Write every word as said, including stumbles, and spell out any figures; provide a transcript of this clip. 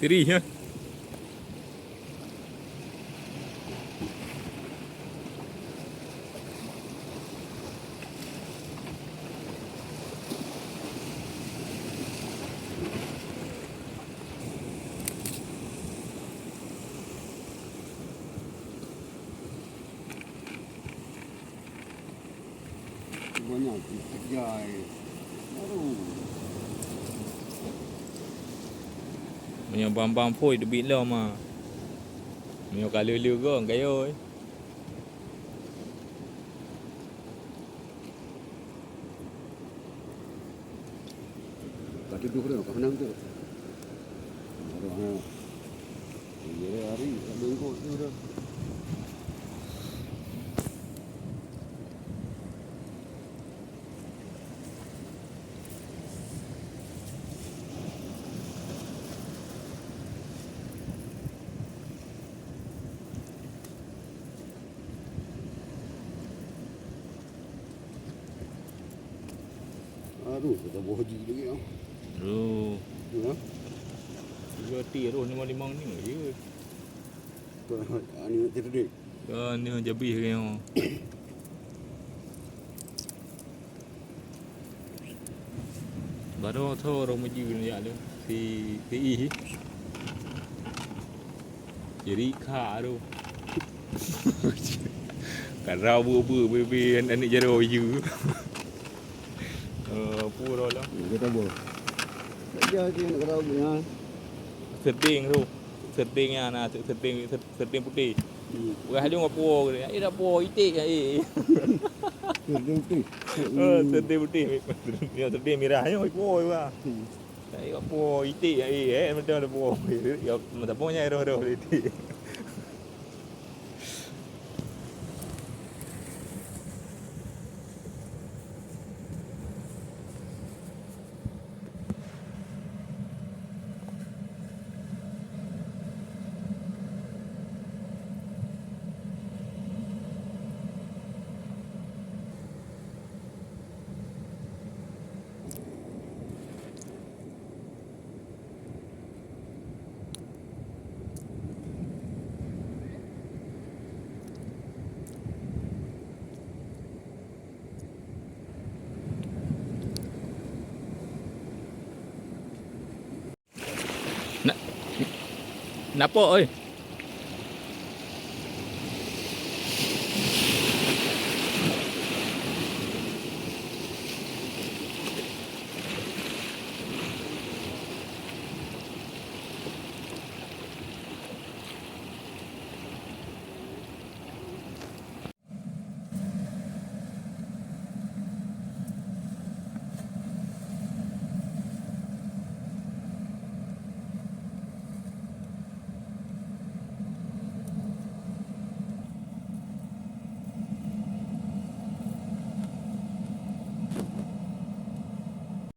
Rih, ya. Banyak jai. Aduh. Meunyoe bang-bang phôi teubiet lom ah. Meunyoe ka lheueh-lheueh gong kayôi. Ka tudoh dah, ka menang tu. Aduh, ha. Iya, hari, tak bengkok tu dah. Aduh, kata boh haji lagi ah. Aduh. Ya. Tiga ti aduh limong-limong ni je. Tuan, ani cerdik. Kan ni jabih ke yang. Baru tu orang meji ni ya tu. Si P I. Jadi kha tu. Karau bu-bu bebe aneuk jaroe you. Eh, apa dah lah? Dia tak apa. Tak dia je nak karau bu nyan. Serding tu. Serding nyan nah, serding, serding putih. Hmm. Bukan hanya apa ke. Eh, dah apa itik ya eh. Serding putih. Oh, serding putih. Ya, serding merah ni apa juga. Hmm. Ai, apa itik ai, eh, macam mana apa? Ya, macam apa nya roh-roh itik. Na-, napa, oi?